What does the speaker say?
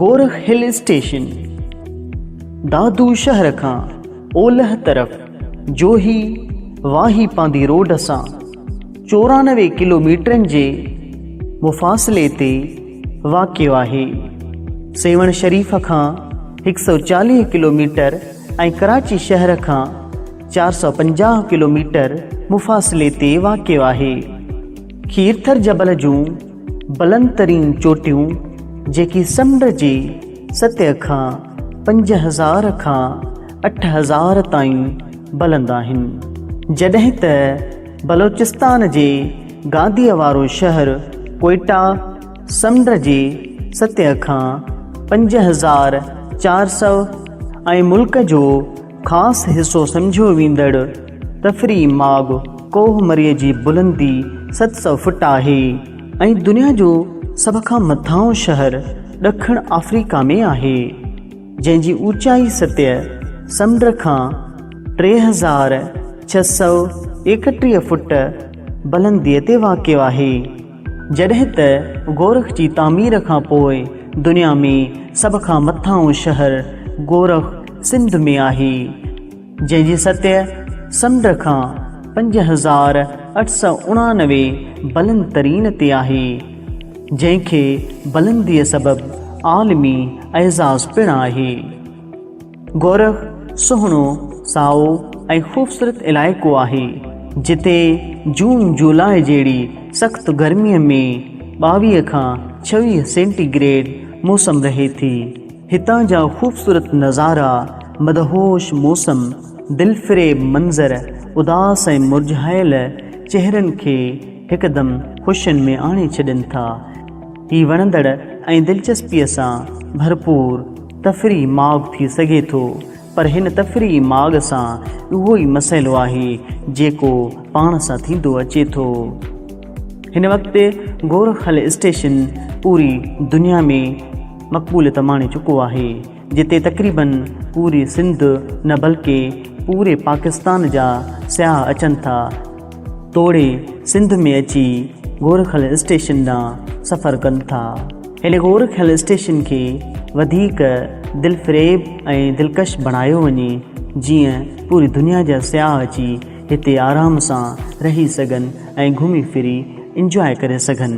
گورک hill station Dadu شهر کان اولهه طرف جوهي واهي پانڌي روڊ سان 94 ڪلوميٽرن جي مفاصلي تي واقع آهي. سيوهڻ شريف کان 140 ڪلوميٽر ۽ ڪراچي شهر کان 450 ڪلوميٽر مفاصلي تي واقع آهي. کيرٿر جبل جون بلند ترين چوٽيون جيڪي سمنڊ جي سطح کان 5000 کان 8000 تائين بلند آهن. جڏهن ته بلوچستان جي گاديء وارو شهر ڪوئيٽا سمنڊ جي سطح کان 5400 ۽ ملڪ جو خاص حصو سمجهيو ويندڙ تفريحي ماڳ ڪوهه مريء جي بلندي 700 فٽ آهي ۽ دنيا جو سڀ کان مٿانهون شهر ڏکڻ آفريڪا ۾ آهي، جنهن جي اوچائي سطح سمنڊ کان 3631 فٽ بلنديء تي واقع آهي. جڏهن ته گورک جي تعمير کان پوء دنيا ۾ سڀ کان مٿانهون شهر گورک سنڌ ۾ آهي، جنهن جي سطح سمنڊ کان 5899 بلند ترين تي آهي، جنهن کي بلنديء سبب عالمي اعزاز پڻ آهي. گورک سهڻو، سائو ۽ خوبصورت علائقو آهي، جتي جون جولاء جهڙي سخت گرميء ۾ 22 کان 26 سينٽي گريڊ موسم رهي ٿي. هتان جا خوبصورت نظارا، مدهوش موسم، دلفريب منظر، اداس ۽ مرجهايل چهرن کي هڪدم خوشين ۾ آڻي ڇڏين ٿا. هي وڻندڙ ۽ دلچسپيء سان ڀرپور تفريحي ماڳ ٿي سگهي ٿو، پر هن تفريحي ماڳ سان اهو ئي مسئلو آهي، جيڪو پاڻ سان ٿيندو اچي ٿو. هن وقت گورک هل اسٽيشن پوري دنيا ۾ مقبوليت ماڻي چڪو آهي، جتي تقريبن پوري سنڌ نه بلڪه پوري پاڪستان جا سياح اچن ٿا. توڙي سنڌ ۾ اچي گورک هل اسٽيشن ڏانهن سفر ڪن ٿا. هن گورک هل اسٽيشن کي وڌيڪ دلفريب ۽ دلڪش بڻايو وڃي جيئن پوري دنيا جا سياح اچي هتي آرام سان رهي سگهن ۽ گهمي ڦري انجواء ڪري سگهن.